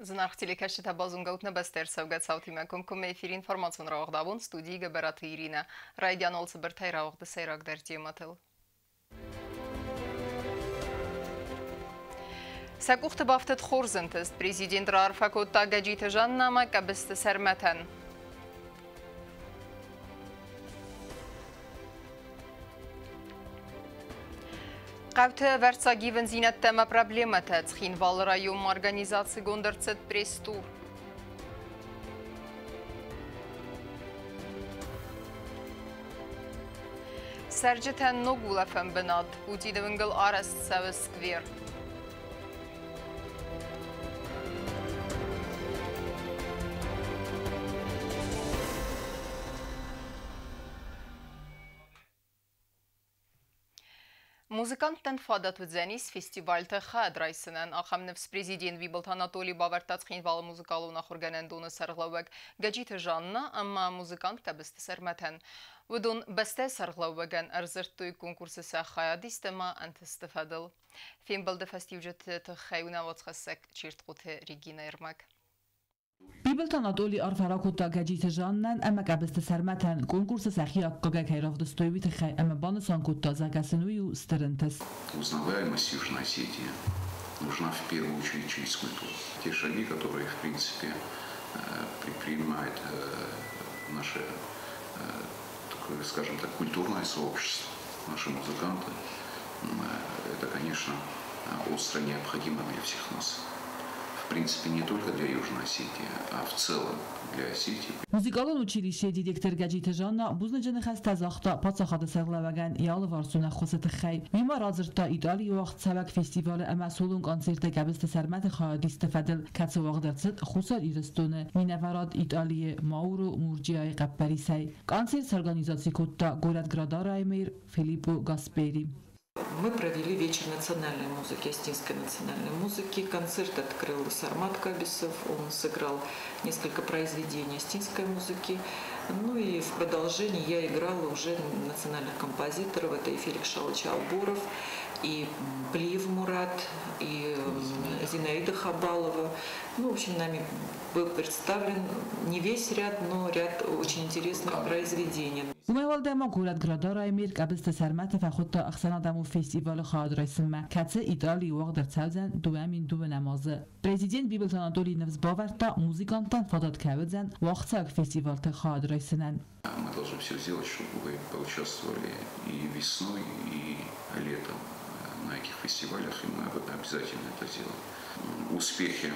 Зынаргъ телекӕсджытӕ, базонгӕут нӕ бӕстӕ ӕрцӕугӕ цаутимӕ комкоммӕ эфиры информацион рауагъд абон, студийы Гӕбӕраты Иринӕ. Райдиан уал цыбыртӕй рауагъды сӕйрагдӕр темӕтыл. Сӕ къухты бафтыд хорз ӕнтыст. Президент раарфӕ кодта Гӕджиты Жаннӕмӕ Къӕбысты Сӕрмӕтӕн. Хъӕуты ӕвӕрццаг ивындзинӕдтӕ ӕмӕ проблемӕтӕ. Цхинвалы районмӕ организацигонд ӕрцыд пресс-тур. Цӕрджытӕн ног улӕфӕн бынат. Путины уынгыл арӕзт цӕуы сквер. Музыканттӕн фадат уыдзӕнис фестивальты хайад райсынӕн. Ахӕм ныфс президент Бибылты Анатолий бавӕрдта Цхинвалы музыкалон ахуыргӕнӕндоны сӕргълӕууӕг Гӕджиты Жанна ӕмӕ музыкант Къӕбысты Сӕрмӕтӕн. Уыдон бӕстӕйы сӕргълӕууӕгӕн ӕрдзырдтой конкурсы сӕ хайадист ӕмӕ ӕнтысты фӕдыл. Фембӕлды фӕстиуджыты тыххӕй уынаффӕхӕссӕг Чертхъоты Регинӕ ӕрмӕг. Бибылты Анатоли арфӕ ракодта Гӕджиты Жаннӕн ӕмӕ Къӕбысты Сӕрмӕтӕн, конкурсы сӕхи аккагӕй кӕй равдыстой, уый тыххӕй ӕмӕ банысан кодта, зӕгъгӕ сын уый у стыр ӕнтыст. Узнаваемость Южной Осетии нужна в первую очередь через культуру. Те шаги, которые, в принципе, предпринимает наше, такое, скажем так, культурное сообщество, наши музыканты, это, конечно, остро необходимо для всех нас. В принципе, не только для Южной Осетии, а в целом для Осетии. Музыкалон училищейы директор Гӕджиты Жанна бузныджы ныхӕстӕ загъта паддзахады сӕргълӕууӕгӕн йӕ алыварсон ӕххуысы тыххӕй. Уый ма радзырдта Италийы уагъдцӕуӕг фестивалы ӕмӕ солон концерты Гӕбысты Сӕрмӕты хайадисты фӕдыл, кӕцы уагъд ӕрцыд Хуссар Ирыстоны минӕварад Италийы Мауро Мурджиайы хъӕппӕрисӕй. Концерт сорганизаци кодта горӕт Градарайы мэр Филиппо Гаспери. Мы провели вечер национальной музыки, осетинской национальной музыки. Концерт открыл Сармат Кабисов. Он сыграл несколько произведений осетинской музыки. Ну и в продолжении я играла уже национальных композиторов. Это и Феликс Шалыч Алборов, и Плиев Мурат, и Зинаида Хабалова. Ну, в общем, нами был представлен не весь ряд, но ряд очень интересных произведений. Уымӕй уӕлдай ма горӕт Градарайы мэр Къӕбысты Сӕрмӕты фӕхуыдта ӕхсӕнадӕмон фестивалы хайад райсынмӕ, кӕцы Италийы уагъд ӕрцӕудзӕн 2002 азы. Президент Бибылты Анатолий ныфс бавӕрдта, музыканттӕн фадат кӕй уыдзӕн уагъдцӕуӕг фестивалты хайад райсынӕн. Мы должны все сделать, чтобы вы поучаствовали и весной, и летом на этих фестивалях, и мы обязательно это сделаем. Успехи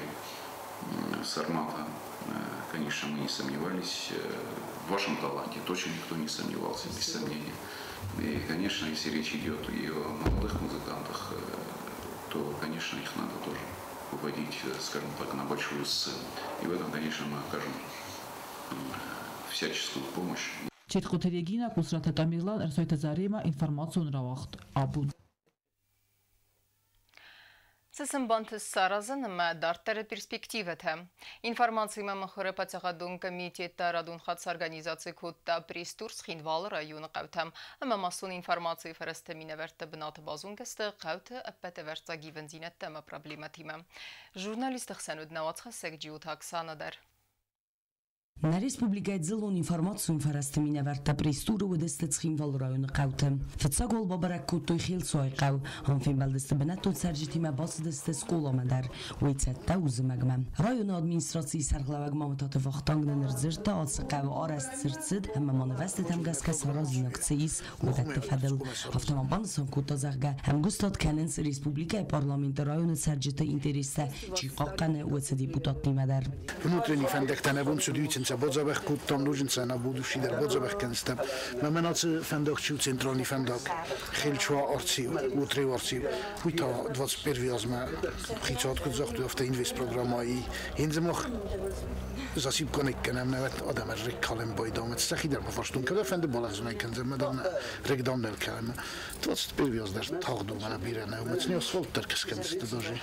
Сармата, конечно, мы не сомневались. В вашем таланте точно никто не сомневался, без сомнения. И, конечно, если речь идет и о молодых музыкантах, то, конечно, их надо тоже выводить, скажем так, на большую сцену. И в этом, конечно, мы окажем всяческую помощь. Четхъуты Регина, Къусраты Тамерлан, Ӕрсойты Заремӕ, информацион рауагъд Абон. Цы сын бантыст саразын ӕмӕ дарддӕры перспективӕтӕ? Информациимӕ мыхуыры паддзахадон комитет радон хатт сорганизаци кодта пресс-тур Цхинвалы районы хъӕутӕм ӕмӕ массон информацийы фӕрӕзты минӕвӕртты бынаты базонгӕ сты хъӕуты ӕппӕт ӕвӕрццаг ивындзинӕдтӕ ӕмӕ проблемӕтимӕ. Журналистты хсӕн уыд нӕ уацхӕссӕг Джиоты Оксана дӕр. Нӕ республикӕйы дзыллон информацион фӕрӕзты минӕвӕрттӕ пресс-туры уыдысты Цхинвалы районы хъӕуты. Фыццаг уал бабӕрӕг кодтой Хелцуайы хъӕу. Ам фембӕлдысты бынӕттон цӕрджытимӕ, бацыдысты скъоламӕ дӕр. Уый цӕттӕ у зымӕгмӕ. Районы администрацийы сӕргълӕууӕг Мамытаты Вахтанг нын ӕрдзырдта, ацы хъӕуы арӕзт цы рцыд ӕмӕ ма нывӕзтытӕм гӕсгӕ саразинаг цы ис, уыдӕтты фӕдыл. Афтӕ ма банысан кодта, зӕгъгӕ, ӕмгуыстад кӕнынц республикӕйы парламенты районы цӕрджыты интерестӕ чи хъахъхъӕны, уыцы депутаттимӕ дӕр. Внутренний фӕндӕгтӕ нӕ бон цудуйцӕнцӕ бодзӕбӕх кодтам, нуженцӕ нӕ будущий дӕр бодзӕбӕх кӕнстӕ. Мӕ аци фӕндаг чи центральный фӕндаг, Хелчуа Арци, Утрей Арци, уый та 21 азмӕ хицауад куыд загътой, афтӕ инвестпрограммӕйы Инзымах засипконек кӕнӕм, нӕвӕт адӕм реккалем байдам, цӕхидӕр ма фарстун, кӕдӕ фӕнды балӕгъзмӕ кӕндзӕн, мадам рекдамнел кӕлӕм. 21 аз дӕр тагъд у, мӕнӕ бирӕ нӕу, мӕ асфальт дӕр кӕскӕндзысты даже.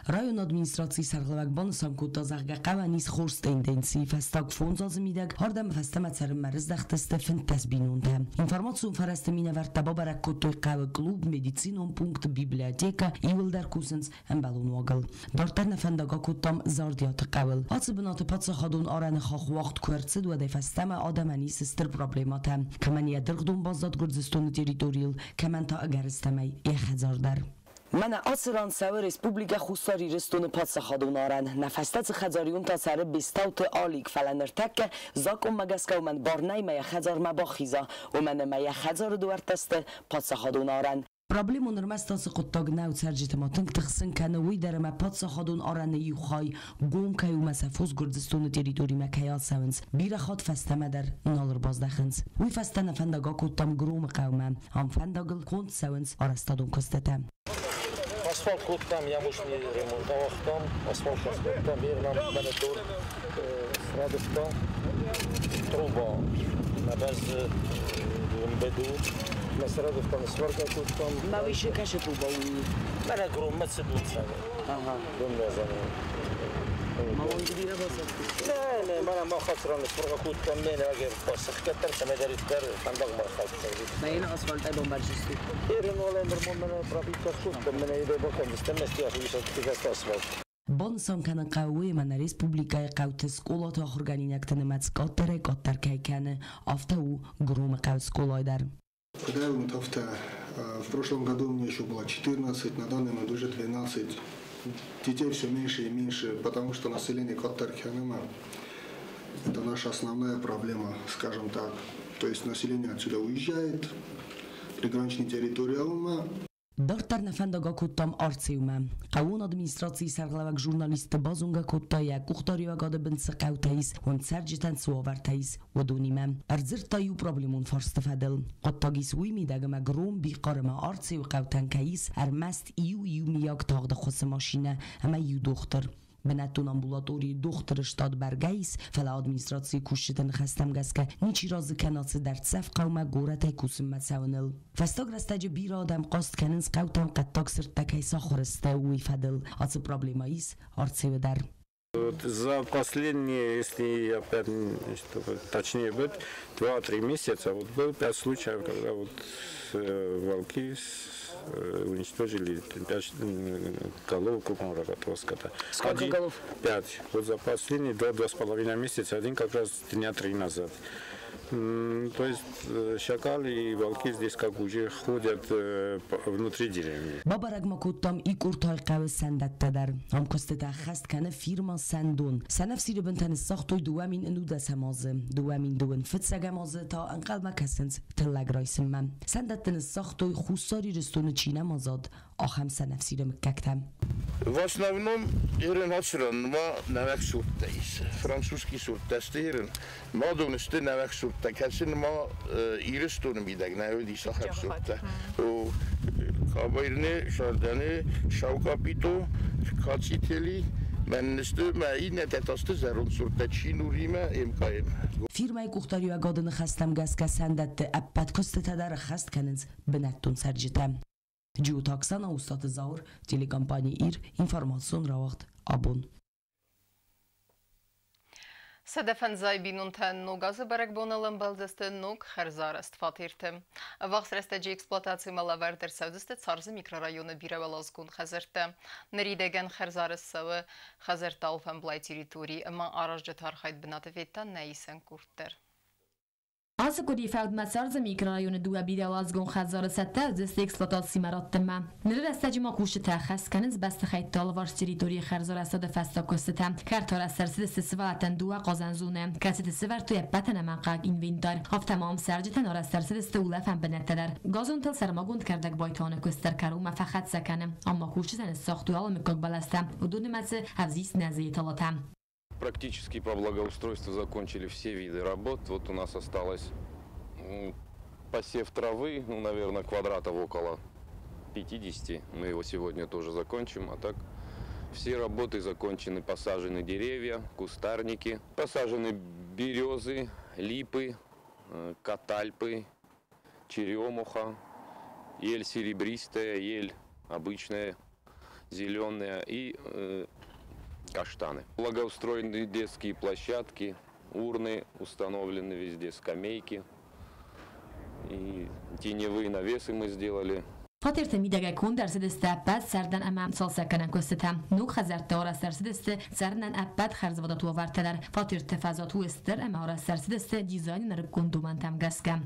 Районы администрацийы сӕргълӕууӕг банысан кодта, зӕгъгӕ, хъӕуӕн ис хорз тенденци. Фӕстаг фондз 5 азы мидӕг ардӕм фӕстӕмӕ цӕрынмӕ рыздӕхтысты 15 бинонтӕ. Информацион фӕрӕзты минӕвӕрттӕ бабӕрӕг кодтой хъӕуы клуб, медицинон пункт, библиотекӕ, иууылдӕр кусынц ӕмбӕлон уагыл. Дарддӕр нӕ фӕндаг акодтам Зардиаты хъӕуыл. Ацы бынаты паддзахадон арӕны хахх уагъд куы ӕрцыд, уӕдӕй фӕстӕмӕ адӕмӕн ис стыр проблемӕтӕ. Кӕмӕн йӕ дыргъдон баззад Гуырдзыстоны территорийыл, кӕмӕн та ӕгӕрыстӕмӕй йӕ хӕдзар дӕр. Мӕнӕ ацы ран цӕуы Республикӕ Хуссар Ирыстоны паддзахадон арӕн. Нӕ фӕстӕ цы хӕдзар та цӕры Бестауты Алик, фӕлӕ ныртӕккӕ закъонмӕ гӕсгӕ уымӕн бар нӕй ӕмӕ йӕ хӕдзармӕ бахиза, уымӕн ӕмӕ йӕ хӕдзары дуӕрттӕ сты паддзахадон арӕн. Проблемон ӕрмӕст ацы хъуыддаг нӕу, цӕрджыты ма тынг тыхсын кӕны уый дӕр, ӕмӕ паддзахадон арӕны иу хай гом кӕй у ӕмӕ сӕ фос Гуырдзыстоны территоримӕ кӕй ацӕуынц, бирӕ хатт фӕстӕмӕ дӕр нал ӕрбаздӕхынц. Уый фӕстӕ нӕ фӕндаг акодтам Громы хъӕумӕ. Ам фӕндагыл конд цӕуынц арӕзтадон куыстытӕ. Асфальт кодтам, ямочный ремонт ауагътам, асфальт скодтам, вернам мӕнӕ дор срӕдывта, труба нӕ бӕззы беду, мӕ срӕдывта, сварка кодтам. Мӕ уый шы кӕсы труба уый? Мӕнӕ Громмӕ цы дон цӕуы, донуадзӕны. Ма уый бирӕ баззад? Нӕ, нӕ, мӕнӕ мах ацы ран сварка кодтам, нӕ, ӕгӕр сыхгӕдтам, цӕмӕйдӕриддӕр фӕндагмӕ хауд. Мӕ асфальтӕй бамбӕрзыстут? Ерын уалӕ нырма мӕнӕ пропитка скодтам, мӕнӕ едӕй бакӕндзыстӕм, мӕ асфальт. Банысан кӕнын хъӕуы уый, ӕмӕ нӕ республикӕйы хъӕуты скъолаты ахуыргӕнинӕгты нымӕц къаддӕрӕй къаддӕр кӕй кӕны, афтӕ у Громы хъӕуы скъолайы дӕр. Когда вот авто, в прошлом году у меня еще было 14, на данный момент уже 12. Детей все меньше и меньше, потому что население къаддӕр кӕны. Это наша основная проблема, скажем так. То есть население отсюда уезжает, приграничные территории Алма. Дарддӕр нӕ фӕндаг акодтам Арцеумӕ. Хъӕууон администрацийы сӕргълӕууӕг журналистты базонгӕ кодта, йӕ къухдариуӕгады бын цы хъӕутӕ ис, уым цӕрджытӕн цы уавӕртӕ ис, уыдонимӕ. Ӕрдзырдта иу проблемон фарсты фӕдыл. Хъуыддаг ис уый мидӕг, ӕмӕ Гром, Бихъар ӕмӕ Арцеуы хъӕутӕн кӕй ис ӕрмӕст иу иумиаг тагъд ӕххуысы машинӕ ӕмӕ иу дохтыр. Бынӕттон амбулаторийы дохтыры штат бӕргӕ ис, фӕлӕ администрацийы кусджыты ныхӕстӕм гӕсгӕ ничи разы кӕны ацы дӕрддзӕф хъӕумӕ горӕтӕй кусынмӕ цӕуыныл. Фӕстаг рӕстӕджы бирӕ адӕм хъаст кӕнынц, хъӕутӕм хъӕддаг сырдтӕ кӕй сахуыр сты, уый фӕдыл. Ацы проблемӕ ис Арцеуы дӕр. Вот за последние, если опять, чтобы точнее быть, 2-3 месяца, вот было 5 случаев, когда вот волки уничтожили 5 голов крупного рогатого скота. Сколько голов? 5. Вот за последние 2-2,5 месяца, один как раз дня 3 назад. То есть шакалы и волки здесь как уже ходят внутри деревни. Бабӕрӕг ма кодтам Икъуртайы хъӕуы сӕндӕттӕ дӕр. Ам куыстытӕ ӕххӕст кӕны фирма Сӕндон. Сӕнӕфсиры бынтӕ ныссагътой 2011 азы. 2021 азы та ӕнхъӕлмӕ кӕсынц тыллӕг райсынмӕ. Сӕндӕтты ныссагътой, Хуссар Ирыстоны чи нӕма зад, ахӕм сӕнӕфсиры мыггӕгтӕ. В основном ирын ацы ран ма нӕуӕг сорттӕ ис. Французский сорттӕ сты ирын. Мадон сты нӕуӕг сорттӕ, кӕцы ма Ирыстоны мидӕг нӕ уыдис ахӕм сорттӕ. Къабайрны, Шарданы, Шаукапито, Кацители, мӕн сты, мӕ иннӕтӕ та сты зӕронд сорттӕ Чинуримӕ, МКМ. Фирмӕйы къухдариуӕгады ныхӕстӕм гӕсгӕ сӕндӕтты ӕппӕт куыстытӕ дӕр ӕххӕст кӕнынц бынӕттон цӕрджытӕ. Джиоты Оксана, Устаты Зауыр, телекомпани «Ир», информацион рауагъд «Абон». 150 бинонтӕн ног азы бӕрӕгбоныл ӕмбӕлдысты ног хӕрзарӕзт фатерты. Ӕввахс рӕстӕджы эксплуатацимӕ лӕвӕрд ӕрцӕудзысты Царзы микрорайоны бирӕуӕладзыгон хӕдзӕрттӕ. Ныридӕгӕн хӕрзарӕзт цӕуы хӕдзӕртты алфӕмблай территори ӕмӕ аразджыты архайд бынаты федта нӕ исӕн къорд дӕр. Ацы къуыри фӕудмӕ Царзы микрорайоны дыууӕ бирӕуӕладзыгон хӕдзары цӕттӕ уыдзысты эксплуатацимӕ раттынмӕ. Ныры рӕстӕджы ма кусджытӕ ӕххӕст кӕнынц бӕстыхӕйтты алыварс территорийы хӕрзарӕзтады фӕстаг куыстытӕ. Кӕрты арӕзт ӕрцыдысты сывӕллӕттӕн дыууӕ хъазӕн зонӕ, кӕцыты сӕвӕрдтой ӕппӕт ӕнӕмӕнгхъӕуӕг инвентарь. Афтӕ ма ам цӕрджытӕн арӕзт ӕрцыдысты улӕфӕн бынӕттӕ дӕр. Газонтыл сӕрмагонд кӕрдӕг байтауыны куыст дӕр кӕронмӕ фӕхӕццӕ кӕны. Ам ма кусджытӕ ныссагътой алы мыггаг бӕлӕстӕ, уыдон нымӕцы ӕвзист нӕзыйы талатӕ. Практически по благоустройству закончили все виды работ. Вот у нас осталось посев травы, ну, наверное, квадратов около 50. Мы его сегодня тоже закончим. А так все работы закончены. Посажены деревья, кустарники, посажены березы, липы, катальпы, черемуха, ель серебристая, ель обычная, зеленая и каштаны. Благоустроены детские площадки, Урны установлены везде, скамейки. И теневые навесы мы сделали. Фатерты мидӕгӕй конд ӕрцыдысты ӕппӕт сӕрдӕн ӕмӕ цалцӕггӕнӕн куыстытӕ. Ног хӕдзӕртты арӕзт ӕрцыдысты цӕрынӕн ӕппӕт хӕрзвадат уавӕртӕ дӕр. Фатерты фӕзуат у стыр ӕмӕ арӕзт ӕрцыдысты дизайны нырыккон домӕнтӕм гӕсгӕ.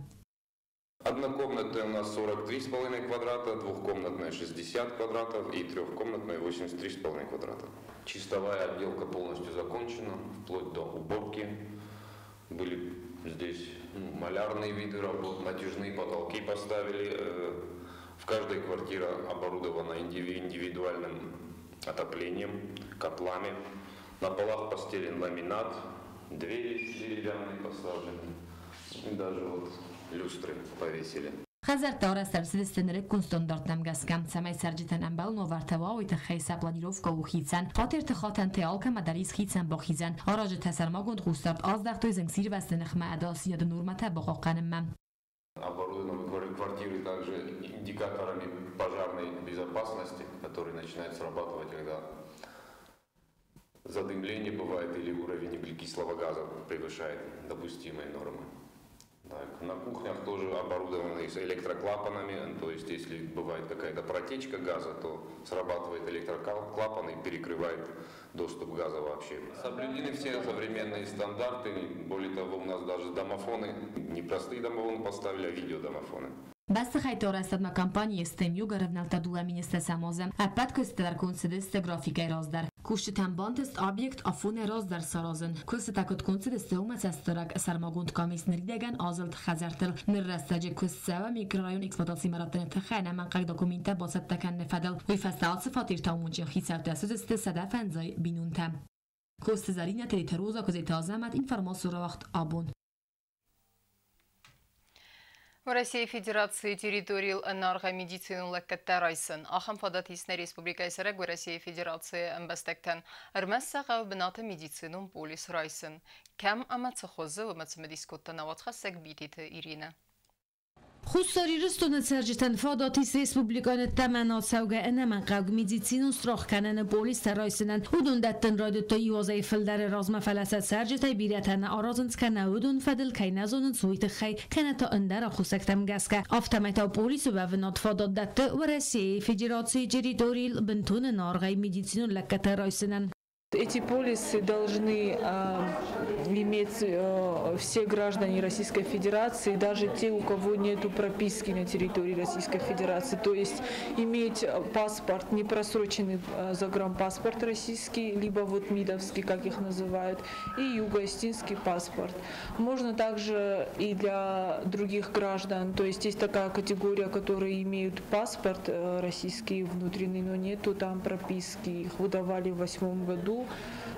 Однокомнатная у нас 43,5 квадрата, двухкомнатная 60 квадратов и трехкомнатная 83,5 квадрата. Чистовая отделка полностью закончена, вплоть до уборки. Были здесь малярные виды работ, натяжные потолки поставили. В каждой квартире оборудована индивидуальным отоплением, котлами. На полах постелен ламинат, двери деревянные поставлены. И даже вот люстры повесили. Хӕдзӕрттӕ арӕзт ӕрцыдысты нырыккон стандарттӕм гӕсгӕ, цӕмӕй цӕрджытӕн ӕмбӕлон уавӕртӕ уа, уый тыххӕй сӕ планировкӕ у хицӕн. Фатерты хатӕнтӕй алкӕмӕ дӕр ис хицӕн бахизӕн. Аразджытӕ сӕрмагонд хъусдард аздӕхтой зынгсирвӕзты ныхмӕ ӕдасдзинады нормӕтӕ бахъахъхъӕнынмӕ. Оборудованы квартиры также индикаторами пожарной безопасности, которые начинают срабатывать, когда задымление бывает или уровень углекислого газа превышает допустимые нормы. Так, на кухнях тоже оборудованы с электроклапанами, то есть если бывает какая-то протечка газа, то срабатывает электроклапан и перекрывает доступ газа вообще. Соблюдены все современные стандарты, более того, у нас даже домофоны, не простые домофоны поставили, а видеодомофоны. Бӕстыхӕйтты арӕзтадмӕ компани STM Юг ӕрӕвнӕлдта 2010 азы. Ӕппӕт куыстытӕ дӕр конд цыдысты графикӕй раздӕр. Кусджытӕн бантыст объект афонӕй раздӕр саразын. Куыстытӕ куыд конд цыдысты, уымӕ цӕстдарӕг сӕрмагонд къамис ныридӕгӕн азылд хӕдзӕрттыл. Ныр рӕстӕджы куыст цӕуы микрорайон эксплуатацимӕ раттыны тыххӕй ӕнӕмӕнгхъӕугӕ документтӕ бацӕттӕ кӕныны фӕдыл. Уый фӕстӕ ацы фатерты амондджын хицӕуттӕ суыдзысты 105 бинонтӕ. Коцты Зӕринӕ, Тедеты Роза, Куыдзеты Азӕмӕт, информацион рауагъд Абон. Уӕрӕсейы Федерацийы территорийыл ӕнӕаргъӕй медицинон лӕггӕдтӕ райсын. Ахӕм фадат ис нӕ республикӕйы цӕрӕг Уӕрӕсейы Федерацийы ӕмбӕстӕгтӕн. Ӕрмӕст сӕ хъӕуы бынаты медицинон полис райсын. Кӕм ӕмӕ цы хуызы, уымӕ цымыдис кодта нӕ уацхӕссӕг Битеты Иринӕ. Хуссар Ирыстоны цӕрджытӕн фадат ис республикӕйы ӕддӕмӕ ацӕугӕ ӕнӕмӕнгхъӕугӕ медицинон страхкӕныны полистӕ райсынӕн. Уыдон дӕттын райдыдтой иу азӕй фылдӕры размӕ, фӕлӕ сӕ цӕрджытӕй бирӕтӕ нӕ аразынц кӕнӕ уыдон фӕдыл кӕй нӕ зонынц, уый тыххӕй, кӕнӕ та ӕндӕр аххосӕгтӕм гӕсгӕ. Афтӕмӕй та полисы уӕвынад фадат дӕтты Уӕрӕсейы Федерацийы территорийыл бынтон ӕнӕаргъӕй медицинон лӕггӕдтӕ райсынӕн. Эти полисы должны иметь все граждане Российской Федерации, даже те, у кого нет прописки на территории Российской Федерации. То есть иметь паспорт, не просроченный загранпаспорт российский, либо вот МИДовский, как их называют, и юго-осетинский паспорт. Можно также и для других граждан, то есть есть такая категория, которые имеют паспорт российский внутренний, но нету там прописки, их выдавали в 2008 году.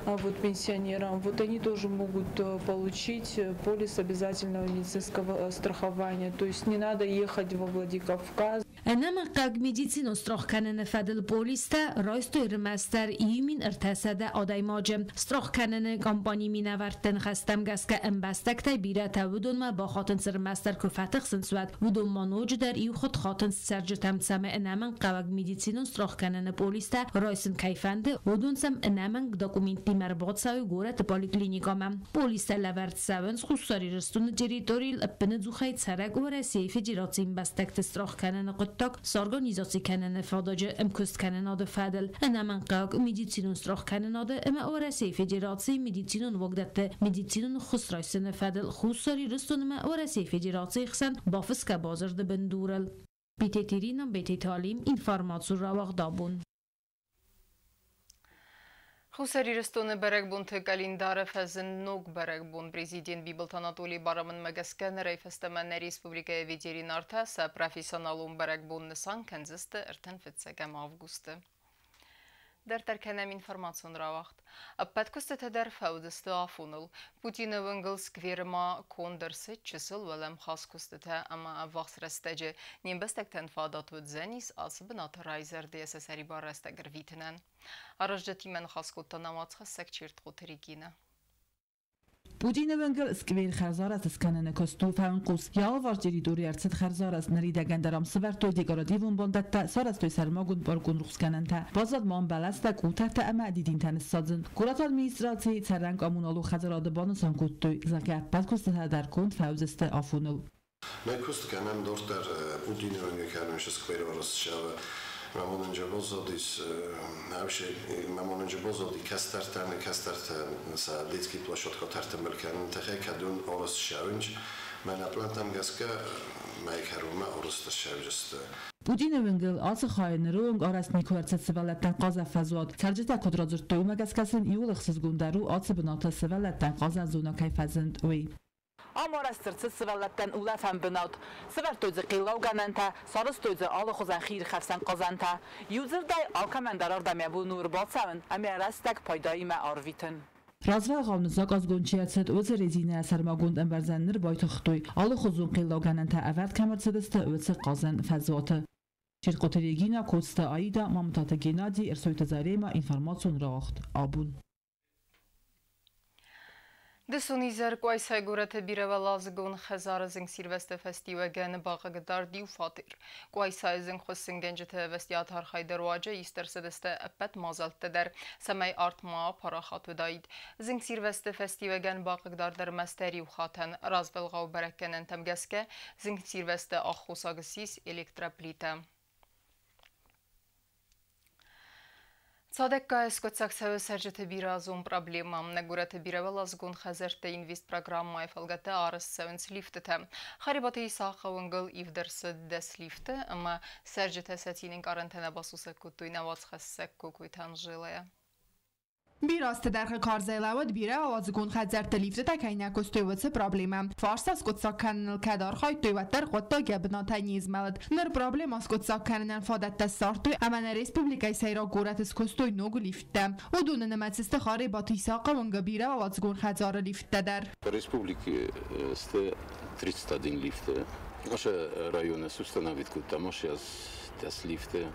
Вот пенсионерам, вот они тоже могут получить полис обязательного медицинского страхования. То есть не надо ехать во Владикавказ. Ӕнӕмӕнгхъӕугӕ медицинон страхкӕныны фӕдыл полистӕ райстой ӕрмӕстдӕр 1300 адӕймаджы. Страхкӕныны компанийы минӕвӕртты ныхӕстӕм гӕсгӕ ӕмбӕстӕгтӕй бирӕтӕ уыдонмӕ бахатынц ӕрмӕстдӕр куы фӕтыхсынц, уӕд. Уыдон ма ноджыдӕр иу хатт хатынц цӕрджытӕм, цӕмӕй ӕнӕмӕнгхъӕуӕг медицинон страхкӕныны полистӕ райсын кӕй фӕнды, уыдон сӕм ӕнӕмӕнг документтимӕ ӕрбацӕуой горӕты поликлиникӕмӕ. Полистӕ лӕвӕрд цӕуынц Хуссар Ирыстоны территорийыл ӕппынӕдзухӕй цӕрӕг Уӕрӕсейы Федерацийы ӕмбӕстӕгты страхкӕныны хъуыддаг сорганизаци кӕныны фададжы ӕмкуысткӕнынады фӕдыл ӕнӕмӕнгхъӕуӕг медицинон страхкӕнынады ӕмӕ Уӕрӕсейы Федерацийы медицинон уагдӕтты медицинон ӕххуыс райсыны фӕдыл Хуссар Ирыстон ӕмӕ Уӕрӕсейы Федерацийы хсӕн бафысгӕ бадзырды бындурыл. Битеты Ирина, Бететы Алим, информацион рауагъд Абон. Хуссар Ирыстоны бӕрӕгбонты къӕлиндары фӕзынд ног бӕрӕгбон. Президент Бибылты Анатолийы барамындмӕ гӕсгӕ нырӕй фӕстӕмӕ нӕ республикӕйы ветеринартӕ сӕ профессионалон бӕрӕгбон нысан кӕндзысты 31 августы. Дарддӕр кӕнӕм информацион рауагъд. Ӕппӕт куыстытӕ дӕр фӕуыдзысты афоныл. Путины уынгыл скверы ма конд ӕрцыд чысыл уӕлӕмхас куыстытӕ ӕмӕ ӕввахс рӕстӕджы не мбӕстӕгтӕн фадат уыдзӕнис ацы бынаты райзӕрдыйӕ сӕ сӕрибар рӕстӕг ӕрвитынӕн. Аразджытимӕ ныхас кодта нӕ уацхӕссӕг Чертхъоты Регинӕ. Путины уынгыл сквер хӕрзарӕзт скӕныны куыст у фӕуынхъус. Йӕ алыварс территорийы ӕрцыд хӕрзарӕзт, ныридӕгӕн дӕр ам сывӕрдтой декоративон бандӕттӕ, сарӕзтой сӕрмагонд паркон рухсгӕнӕнтӕ. Баззад ма ам бӕлӕстӕ, къутӕртӕ ӕмӕ дидинтӕ ныссадзын. Горӕты администрацийы цӕрӕн-коммуналон хӕдзарады банысан кодтой, зӕгъгӕ, ӕппӕт куыстытӕ дӕр конд фӕуыдзысты афоныл. Мӕ куыст кӕнӕм дарддӕр Путины уынгы кӕнон скверы арӕзт Мамонынджы баззадис, Мамонынджы баззади кӕстӕртӕн, кӕстӕртӕ сӕ детский площадка тӕртӕмбыл кӕнын тыххӕй кӕдон арӕзт ссӕуынц. Мӕнӕ плантӕм гӕсгӕ мӕйы кӕронмӕ арӕзт ссӕудзысты. Путины уынгыл ацы хайы ныры онг арӕзт никуы ӕрцыд сывӕллӕттӕн хъазӕн фӕзуат. Цӕрджытӕ куыд радзырдтой, уымӕ гӕсгӕ сын иууыл ӕхсызгондӕр у, ацы бынаты сывӕллӕттӕн хъазӕн зонӕ кӕй фӕзынд, уый. Ам арӕзт ӕрцыд сывӕллӕттӕн улӕфӕн бынат. Сӕвӕрдтой дзы хъеллаугӕнӕнтӕ, сарӕзтой дзы алыхуызӕн хиирхӕфсӕн хъазӕнтӕ. Иудзырдӕй, алкӕмӕн дӕр ардӕм йӕ бон у ӕрбацӕуын ӕмӕ йӕ рӕстӕг пайдаимӕ арвитын. Развӕлгъау ныззакъазгонд чи ӕрцыд, уыцы резинӕйӕ сӕрмагонд ӕмбӕрзӕн ныр байтыгътой. Алыхуызон хъеллаугӕнӕнтӕ ӕвӕрд кӕм ӕрцыдысты, уыцы хъазӕн фӕзуаты. Чертхъоты Регина, Коцты Аида, Мамытаты Геннадий, Ӕрсойты Зарема, информацион рауагъд «Абон». Дысон изӕр Къуайсайы горӕты бирӕуӕладзыгон хӕдзары зынгсирвӕзты фӕстиуӕгӕн бахъыгдард иу фатер. Къуайсайы зынгхуыссынгӕнджыты ӕвӕстиат архайды руаджы ист ӕрцыдысты ӕппӕт мадзӕлттӕ дӕр, цӕмӕй арт ма апарахат уыдаид. Зынгсирвӕзты фӕстиуӕгӕн бахъыгдард ӕрмӕстдӕр иу хатӕн. Развӕлгъау бӕрӕггӕнӕнтӕм гӕсгӕ, зынгсирвӕзты аххосаг ссис электроплитӕ. Цадӕггай скъуыддзаг цӕуы цӕрджыты бирӕазон проблемӕ. Нӕ горӕты бирӕуӕладзыгон хӕдзӕртты инвестпрограммӕйы фӕлгӕтты арӕзт цӕуынц лифтытӕ. Харебаты Исахъы уынгыл ивд ӕрцыд 10 лифты ӕмӕ цӕрджытӕ сӕ цинӕнкъарӕнтӕ нӕ басусӕг кодтой нӕ уацхӕссӕг Кокойты Анжелӕйӕ. Бирӕ азты дӕргъы карзӕй лӕууыд бирӕуӕладзыгон хӕдзӕртты лифтытӕ кӕй нӕ куыстой, уыцы проблемӕ. Фарста скъуыддзаг кӕныныл кӕд архайдтой, уӕддӕр хъуыддаг йӕ бынатӕй не змӕлыд. Ныр проблемӕ скъуыддзаг кӕнынӕн фадӕттӕ ссардтой ӕмӕ нӕ республикӕйы сӕйраг горӕты скуыстой ног лифттӕ. Уыдоны нымӕцы сты Харебаты Исахъы уынгы бирӕуӕладзыгон хӕдзары лифттӕ дӕр. По республике сты 31 лифты. Наша районы установить кодтам сейчас 10 лифты.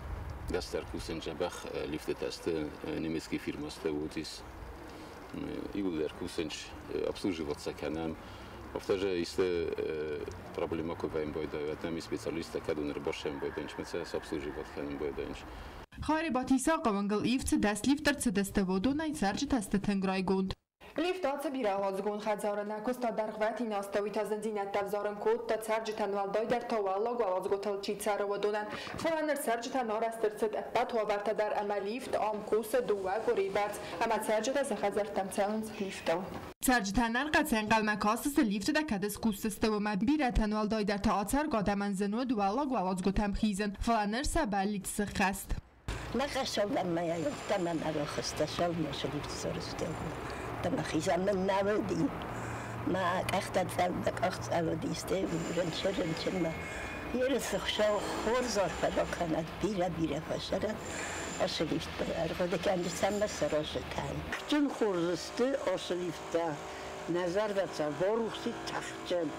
Дӕстӕр кусӕн дзӕбӕх лифтытӕ сты немецкий фирмӕсты уыдис. Иууылдӕр кусӕн обслуживаться кӕнӕм. Афтӕ же исты проблема куы вӕййын байдайы, нӕм специалисттӕ кӕд ӕрбарсӕн байдайынц, мӕ сӕ обслуживать кӕнын байдайынц. Харебаты Исахъы уынгыл ивд цы 10 лифт ӕрцыдысты, уыдонӕй цӕрджытӕ сты тынг райгонд. Лифт ацы бирӕуӕладзыгон хӕдзары нӕ куыста дӕргъвӕтин азты, уый та зындзинӕдтӕ ӕвзарын кодта цӕрджытӕн, уӕлдайдӕр та уӕллаг уӕладзгуытыл чи цӕры, уыдонӕн. Фӕлӕ ныр цӕрджытӕн арӕзт ӕрцыд ӕппӕт уавӕртӕ дӕр ӕмӕ лифт ам кусы дыууӕ къуырийы бӕрц ӕмӕ цӕрджытӕ сӕ хӕдзӕрттӕм цӕуынц лифтыл. Цӕрджытӕ ӕнӕнхъӕлцӕй ӕнхъӕлмӕ кастысты, лифтытӕ кӕд скусдзысты, уымӕ. Бирӕтӕн, уӕлдайдӕр та ацӕргӕ адӕмӕн зын уыд уӕллаг уӕладзгуытӕм хизын, фӕлӕ ныр сӕ бӕллиц сыххӕст. Мӕ уыди, мӕ къӕхтӕ мӕ къӕхтӕ уыдисты рынчын рынчынмӕ. Ерысы Хуыцау хорз арфӕ ракӕнӕд, бирӕ-бирӕ фӕцӕрӕд, ацы лифттӕ ӕрхъуыды кӕнджытӕн мӕ саразджытӕн. Тыхджын хорз сты ацы лифттӕ, нӕ зӕрдӕтӕ барухси тыхджын.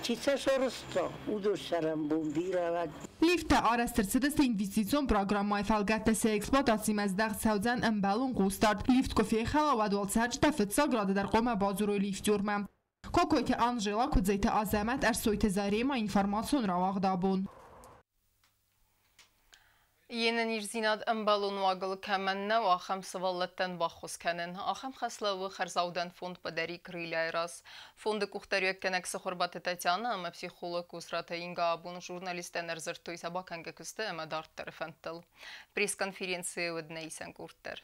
Чи сӕ сарӕзта, уыдон цӕрӕнбон бирӕ уӕд. Лифттӕ арӕзт ӕрцыдысты инвестицион программӕйы фӕлгӕтты, сӕ эксплуатацимӕ здӕхт цӕудзӕн ӕмбӕлон хъусдард. Лифт куы фехӕла, уӕд уал цӕрджытӕ фыццаг рады дӕр хъуамӕ бадзурой лифтермӕ. Кокойты Анжела, Куыдзойты Азӕмӕт, Ӕрсойты Зарема, информацион рауагъд «Абон». Йе нӕниздзинад ӕмбӕлон уагыл кӕмӕн нӕу, ахӕм сывӕллӕттӕн баххуыс кӕнын. Ахӕм хӕс лӕууы хӕрзаудӕн фонд «Подари крылья» раз. Фонды къухдариуӕггӕнӕг Цыхуырбаты Татьяна ӕмӕ психолог Кусраты Инга абон журналисттӕн ӕрдзырдтой сӕ бакӕнгӕ куысты ӕмӕ дарддӕры фӕндтыл. Пресс-конференцийы уыд нӕ исӕн къорд дӕр.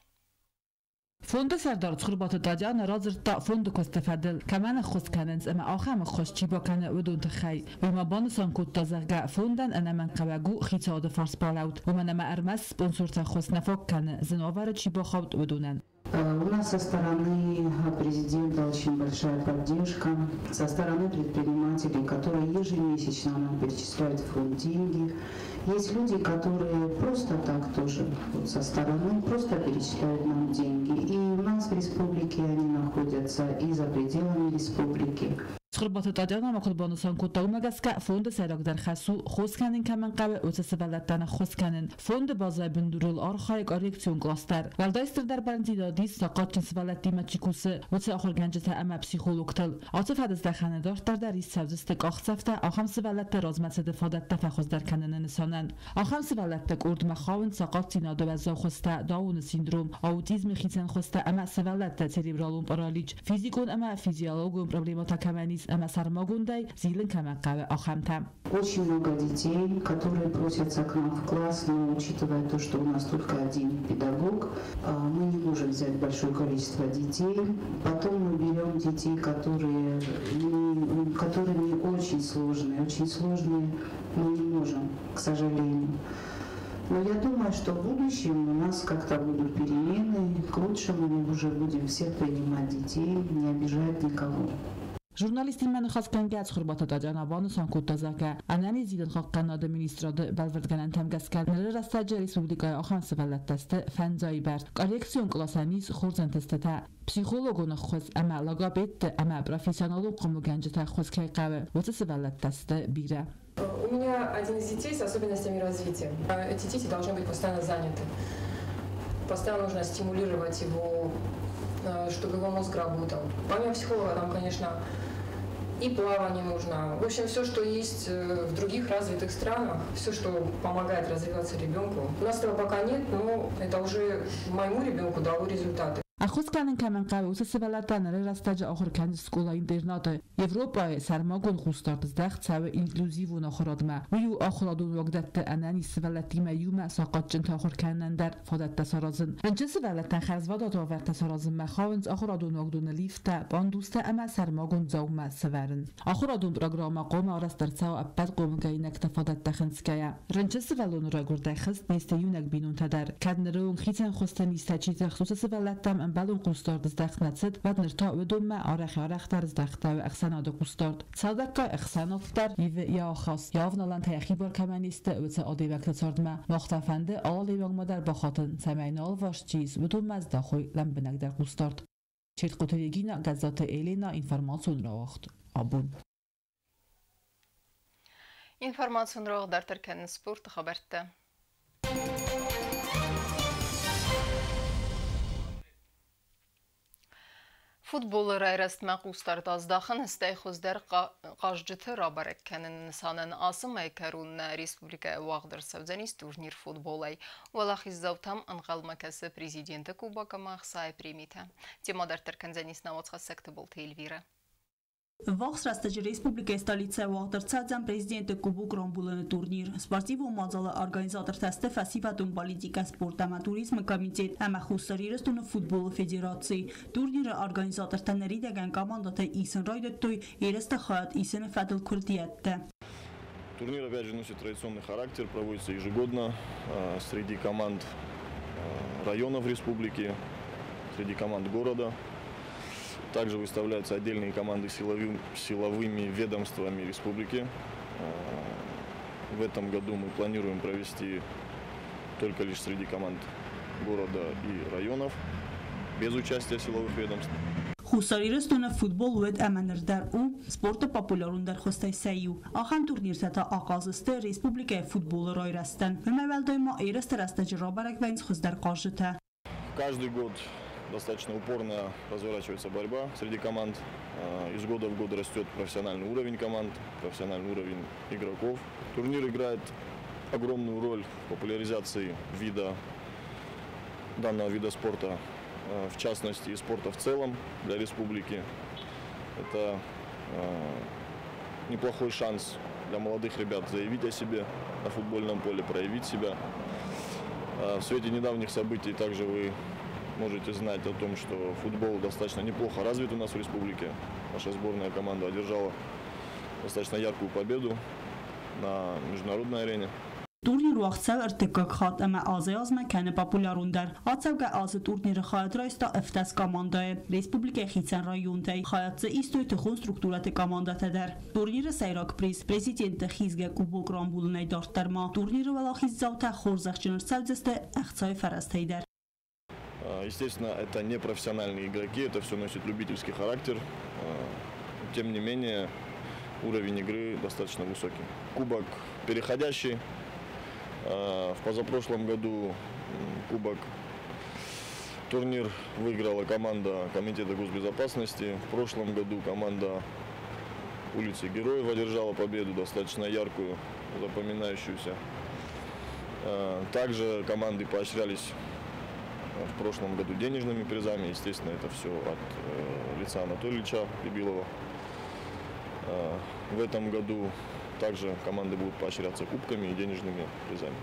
Фонды сӕрдар Цхуырбаты Татьяна радзырдта фонды куысты фӕдыл, кӕмӕн ӕххуыс кӕнынц ӕмӕ ахӕм ӕххуыс чи бакӕны, уыдон тыххӕй. Уый ма банысан кодта, зӕгъгӕ, фондӕн ӕнӕмӕнгхъӕуӕг у хицауады фарсбалӕуд, уымӕн ӕмӕ ӕрмӕст спонсорты ӕххуыс нӕ фаг кӕны, зын уавӕры чи бахауд, уыдонӕн. У нас со стороны президента очень большая поддержка, со стороны предпринимателей, которые ежемесячно нам перечисляют в фонд деньги. Есть люди, которые просто так тоже вот со стороны просто перечисляют нам деньги. И у нас в республике они находятся, и за пределами республики. Цхуырбаты Татьяна ма куыд банысан кодта, уымӕ гӕсгӕ фонды сӕйрагдӕр хӕс у хос кӕнын кӕмӕн хъӕуы, уыцы сывӕллӕттӕн ӕххуыс кӕнын. Фонды базӕйы бындурыл архайы коррекцион кълас дӕр. Уӕлдай стырдӕр бӕрндзинад ис, сахъатджын сывӕллӕттимӕ чи кусы, уыцы ахуыргӕнджытӕ ӕмӕ психологтыл. Ацы фӕдыздӕхӕны дарддӕр дӕр ист цӕудзысты къахдзӕфтӕ ахӕм сывӕллӕтты размӕцыды фадӕттӕ фӕхуыздӕр кӕныны нысанӕн. Ахӕм сывӕллӕтты къордмӕ хауынц сахъатдзинады уӕззау хуызтӕ, Дауны синдром, аутизмы хицӕн хуызтӕ ӕмӕ сывӕллӕтты церебралон паралич, физикон ӕмӕ физиологон проблемӕтӕ кӕмӕн ис ӕмӕ сӕрмагондӕй зилын кӕмӕн хъӕуы, ахӕмтӕ. Очень много детей, которые просятся к нам в класс, но учитывая то, что у нас только один педагог, мы не можем взять большое количество детей. Потом мы берем детей, которые не очень сложные. Очень сложные мы не можем, к сожалению. Но я думаю, что в будущем у нас как-то будут перемены к лучшему, мы уже будем всех принимать детей, не обижать никого. Журналисттимӕ ныхас кӕнгӕ Цхуырбаты Татьяна банысан кодта, зӕгъгӕ, ӕнӕниздзинад хъахъхъӕнынады министрады бӕлвырдгӕнӕнтӕм гӕсгӕ ныры рӕстӕджы республикӕйы ахӕм сывӕллӕттӕ сты фӕндзайы бӕрц. Коррекцион къласӕн ис хорз ӕнтыстытӕ. Психологон ӕххуыс ӕмӕ логопедты ӕмӕ профессионалон хъомылгӕнджыты ӕххуыс кӕй хъӕуы, уыцы сывӕллӕттӕ сты бирӕ. У меня один из детей с особенностями развития. Эти дети должны быть постоянно заняты. Постоянно нужно стимулировать его, чтобы его мозг работал. Помимо психолога там, конечно, и плавание нужно. В общем, все, что есть в других развитых странах, все, что помогает развиваться ребенку. У нас этого пока нет, но это уже моему ребенку дало результаты. Ӕххуыс кӕнын кӕмӕн хъӕуы, уыцы сывӕллӕттӕ ныры рӕстӕджы ахуыр кӕнынц скъола-интернаты. Европӕйы сӕрмагонд хъусдард здӕхт цӕуы инклюзивон ахуырадмӕ. Уый у ахуырадон уагдӕтты ӕнӕниз сывӕллӕттимӕ иумӕ сахъатджынты ахуыр кӕнынӕн дӕр фадӕттӕ саразын. Рынчын сывӕллӕттӕн хӕрзвадат уавӕртӕ саразынмӕ хауынц ахуырадон уагдоны лифттӕ, пандустӕ ӕмӕ сӕрмагонд дзаумӕ сӕвӕрын. Ахуырадон программӕ хъуамӕ арӕзт ӕрцӕуа ӕппӕт хъомылгӕнинӕгты фадӕттӕ хынцгӕйӕ. Рынчын сывӕллоны райгуырдӕй хызт не сты иунӕг бинонтӕ дӕр. Кӕд ныры онг хицӕн хуызты низтӕ чи тыхст, уыцы сывӕллӕттӕм ӕмбӕлон хъусдард здӕхт нӕ цыд, уӕд ныр та уыдонмӕ арӕхӕй-арӕхдӕр здӕхтӕуы ӕхсӕнады хъусдард. Цалдӕргай ӕхсӕнад дӕр ивы йӕ ахаст, йӕ авналӕнтӕ йӕхи бар кӕмӕн не сты, уыцы адӕймӕгты цардмӕ. Мах та фӕнды алы адӕймагмӕ дӕр бахатын, цӕмӕй нӕ алыварс чи ис, уыдонмӕ здахой лӕмбынӕгдӕр хъусдард. Чертхъоты Регина, Гӕззаты Елена, информацион рауагъд Абон. Информацион рауагъд дарддӕр кӕнынц спорты хабӕрттӕ. Футболы райрӕзтмӕ хъусдард аздахын, стӕй хуыздӕр хъазджыты рабӕрӕг кӕныны нысанӕн ацы мӕйы кӕрон нӕ республикӕйы уагъд ӕрцӕудзӕнис турнир футболӕй. Уӕлахиздзаутӕм ӕнхъӕлмӕ кӕсы президенты кубок ӕмӕ ӕхцайы премитӕ. Темӕ дарддӕр кӕндзӕнис нӕ уацхӕссӕг Тыбылты Эльвирӕ. Ввахс рӕстӕджы республикӕйы столицӕйы уагъд ӕрцӕудзӕн президенты Кубок рамбулыны турнир. Спортивон мадзалы организатортӕ сты фӕсивӕдон политикӕ, спорт ӕмӕ туризмы комитет ӕмӕ Хуссар Ирыстоны футболы федераци. Турниры организатортӕ ныридӕгӕн командӕтӕ исын райдыдтой ерысты хайад исыны фӕдыл куырдиӕттӕ. Турнир опять же носит традиционный характер, проводится ежегодно среди команд районов республики, среди команд города. Также выставляются отдельные команды силовыми ведомствами республики. В этом году мы планируем провести только лишь среди команд города и районов, без участия силовых ведомств. Хуссар Ирыстоны футбол уӕд ӕмӕ ныр дӕр у спорты популярондӕр хуызтӕй сӕ иу. Ахӕм турниртӕ та ахъаз сты республикӕйы футболы райрӕзтӕн. Уымӕ уӕлдай ма ерысты рӕстӕджы рабӕрӕг вӕййынц хуыздӕр хъазджытӕ. Каждый год достаточно упорно разворачивается борьба среди команд. Из года в год растет профессиональный уровень команд, профессиональный уровень игроков. Турнир играет огромную роль в популяризации данного вида спорта, в частности и спорта в целом для республики. Это неплохой шанс для молодых ребят заявить о себе на футбольном поле, проявить себя. В свете недавних событий также вы можете знать о том, что футбол достаточно неплохо развит у нас в республике. Наша сборная команда одержала достаточно яркую победу на международной арене. Турнир уагъд цӕуы ӕртыккаг хатт ӕмӕ азӕй-азмӕ кӕны популярондӕр. Ацӕугӕ азы турниры хайад райста 17 командӕйы республикӕйы хицӕн районтӕй. Хайад дзы истой тыхон структурӕты командӕтӕ дӕр. Турниры сӕйраг приз президенты хизгӕ кубок рамбулынӕй дарддӕр ма турниры уӕлахиздзаутӕ хорзӕхджын ӕрцӕудзысты ӕхцайы фӕрӕзтӕй дӕр. Естественно, это не профессиональные игроки, это все носит любительский характер. тем не менее уровень игры достаточно высокий. Кубок переходящий. В позапрошлом году кубок турнир выиграла команда Комитета госбезопасности. В прошлом году команда улицы Героев одержала победу, достаточно яркую, запоминающуюся. Также команды поощрялись в прошлом году денежными призами. Естественно, это все от лица Анатолия Ильича Бибилова. В этом году также команды будут поощряться кубками и денежными призами.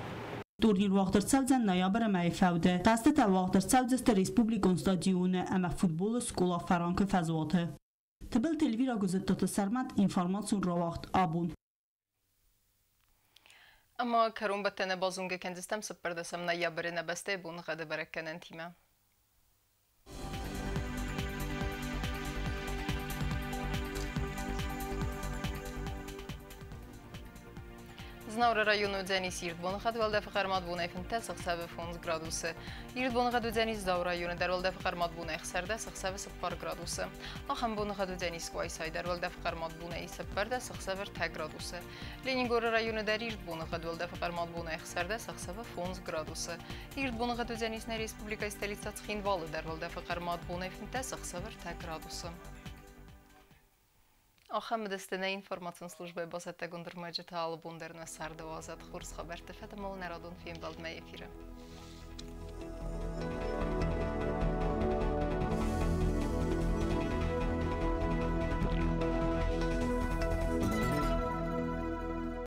Турнир уагъд ӕрцӕудзӕн ноябры мӕйы фӕуды. Хъӕзтытӕ уагъд ӕрцӕудзысты республикон стадионы ӕмӕ футболы скъола Фӕранк-ы фӕзуаты. Тыбылты Эльвира, Гуызыдтаты Сӕрмӕт, информацион рауагъд Абон. Ӕмӕ кӕронбӕттӕны базонгӕ кӕндзыстӕм 14 ноябры нӕ бӕстӕйы боныгъӕды бӕрӕггӕнӕнтимӕ. Знауыры районы уыдзӕнис ирд боныгъӕд, уӕлдӕфы хъӕрмад бонӕй 15, ӕхсӕвы 5 градусы. Ирд боныгъӕд уыдзӕнис Дзауы районы дӕр, уӕлдӕфы хъӕрмад бонӕй 16, ӕхсӕвы 4 градусы. Ахӕм боныгъӕд уыдзӕнис Къуайсайы дӕр, уӕлдӕфы хъӕрмад бонӕй 14, ӕхсӕвы 3 градусы. Ленингоры районы дӕр ирд боныгъӕд, уӕлдӕфы хъӕрмад бонӕй 16, ӕхсӕвы 5 градусы. Ирд боныгъӕд уыдзӕнис нӕ республикӕйы столицӕ Цхинвалы дӕр, уӕлдӕфы хъӕрмад бонӕй 15, ӕхсӕвы 3 градусы. Ахӕм уыдысты нӕ информацион службӕйы бацӕттӕгонд ӕрмӕджытӕ алы бон дӕр нӕ царды уадзӕд хорз хабӕртты фӕдыл нӕ радон фембӕлдмӕ эфиры.